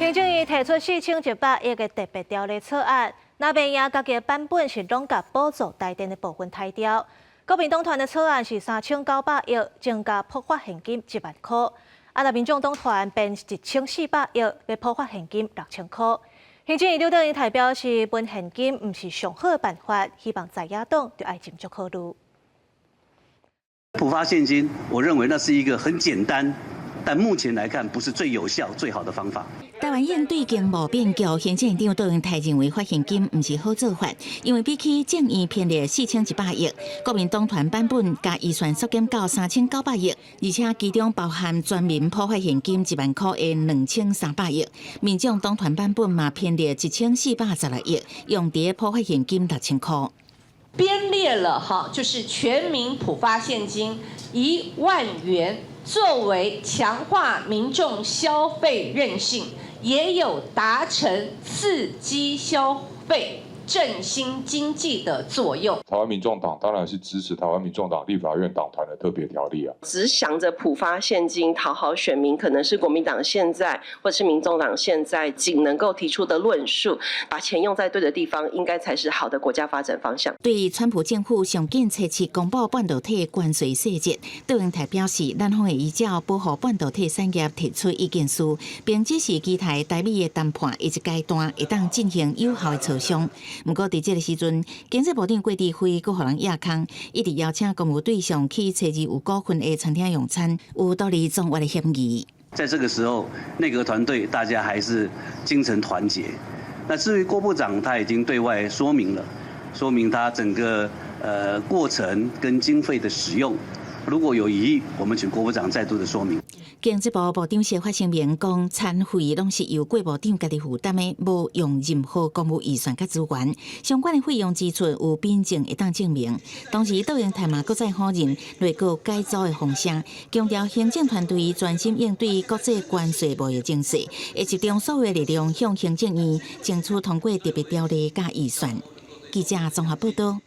行政院提出4100億的特別條例草案，若袂贏家己的版本是攏共補助台電的部分刣掉。國民黨團的草案是3900億，增加普發現金1萬箍。啊，若民眾黨團編1400億，欲普發現金6000箍。行政院長卓榮泰表示，分現金毋是上好的辦法，希望在野黨著愛斟酌考慮。普發現金，我認為那是一個很簡單，但目前來看不是最有效、最好的方法。台灣應對經貿變局，行政院長卓榮泰認為發現金毋是好做法，因為比起政院編列4100億，國民黨團版本共預算縮減到3900億，而且其中包含全民普發現金1萬箍的2300億，民眾黨團版本嘛編列1416億，用佇普發現金6000箍。編列了哈，就是全民普發現金1萬元，作為強化民眾消費韌性，也有達成刺激消費、振興經濟的作用。台灣民眾黨當然是支持台灣民眾黨立法院黨團的特別條例啊。只想着普發現金討好選民，可能是國民黨現在或是民眾黨現在僅能夠提出的論述。把錢用在對的地方，應該才是好的國家發展方向。對川普政府上緊測試公布半導體關稅細節，卓榮泰表示，咱方會依照保護半導體產業提出意見書，並只是期待台美的談判一階段會當進行有效的磋商。毋過，佇這个時陣，經濟部長郭智輝閣予人掖空，一直邀請公務對象去初二有股份的餐廳用餐，有獨立總約的嫌疑。在這個時候，內閣團隊大家還是精誠團結。那至於郭部長，他已經對外說明了，說明他整個過程跟經費的使用，如果有疑義，我們請郭部長再度的說明。經濟部部長謝發聲明講，餐費攏是由郭部長家己負擔的，無用任何公務預算佮資源，相關的費用支出有憑證會當證明。同時，卓榮泰嘛閣再否認內閣改組的風聲，強調行政團隊專心應對國際關稅貿易情勢，會集中所有的力量向行政院爭取通過特別條例佮預算。記者綜合報道。